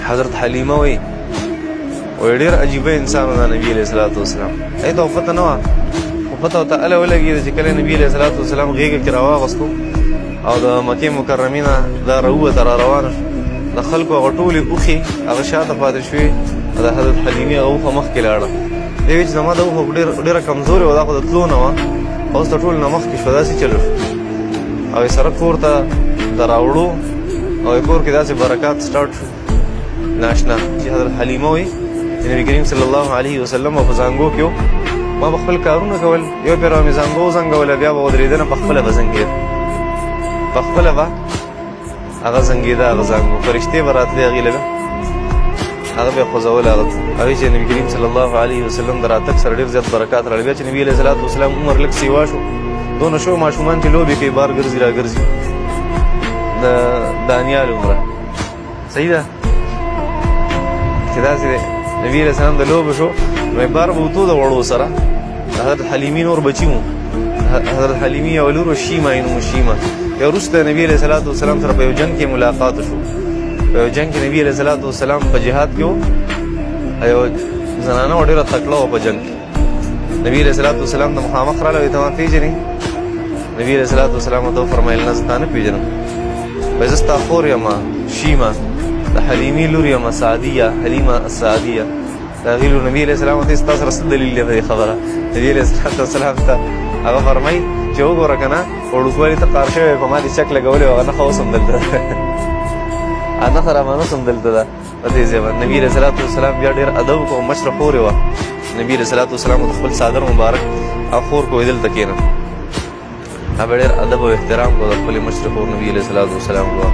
حضرت حلیمه وایي، وایي ډېر عجیبه انسان و دا نبي علیه الصلات والسلام. هغې ته خو پته نه وه، خو پته ورته هله ولګېده چې کله نبي علیه الصلات والسلام غېږه کې راواغستو او د مکې مکرمې نه دا راووته، را روانه شو. د خلکو هغه ټولې اوښې هغه شاته پاتې شوې او د حضرت حلیمې هغه اوښه مخکې لاړه. دی وایي چې زما د اوښه ډېره کمزورې وه، دا خو د تلو نه وه، اوس د ټولو نه مخکې شوه، داسې چلو شو او یې سره کور ته د راوړو او یې کور کې داسې برکات سټارټ شو ناشنا. چې حضرت حلیمه وایي چې نبی کریم صلی الله علیه وسلم په زانګو کې ما به خپل کارونه کول، یو پیر به مې زانګو وزنګوله، بیا به ودرېدنه په خپله به زنګېده، په خپله به هغه زنګېده، هغه زانګو فرشتې به راتلې، هغې له به هغه به خوځوله. هغه هغې چې نبی کریم صلی الله علیه وسلم د راتګ سره ډېر زیات برکات راړل. بیا چې نبی علیه الصلات والسلام عمر لږ سیوا شو، دونه شو ماشومان چې لوبې کوي، بار ګرځي را ګرځي، د دانیال عمره صحیح ده چې داسې دی. نبی علیه السلام د لوبو شو، نو یې بار به وتو د وړو سره. د حضرت حلیمي نور بچي وو، حضرت حلیمي یوه لور شیما یې نوم، شیما. بیا وروسته نبی علیه الصلات والسلام سره په یو جنګ کې ملاقات شو. په یو جنګ کې نبی علیه الصلات والسلام په جهاد کې و، یو زنانه وه ډېره تکړه وه په جنګ کې. نبی علیه الصلات والسلام د مخامخ راله، وایي ته ما پېژنې؟ نبی علیه الصلات والسلام ورته وفرمایل نه، زه تا نه پېژنم. وایي زه ستا خور یم شیما، د حلیمي لور یم، سعدیه، حلیمه السعدیه د هغې لور. نبی علیه السلام ورته ستا سره څه دلیل دی په دې خبره؟ نبی علیه الصلات والسلام ته هغه فرمایي چې وګوره که نه وړوکوالي ته قار شوی، په ما دې چک لګولی، هغه نښه اوس هم دلته ده، هغه نښه راباندې اوس هم دلته ده په دې ځای باندې. نبی علیه الصلات والسلام بیا ډېر ادب وکړو، مشره خور یې وه. نبی علیه الصلات والسلام د خپل څادر مبارک او خور کوی دلته کښېنه. هغه ډېر ادب او احترام کو د خپلې مشرې خور نبی علیه الصلات والسلام کو.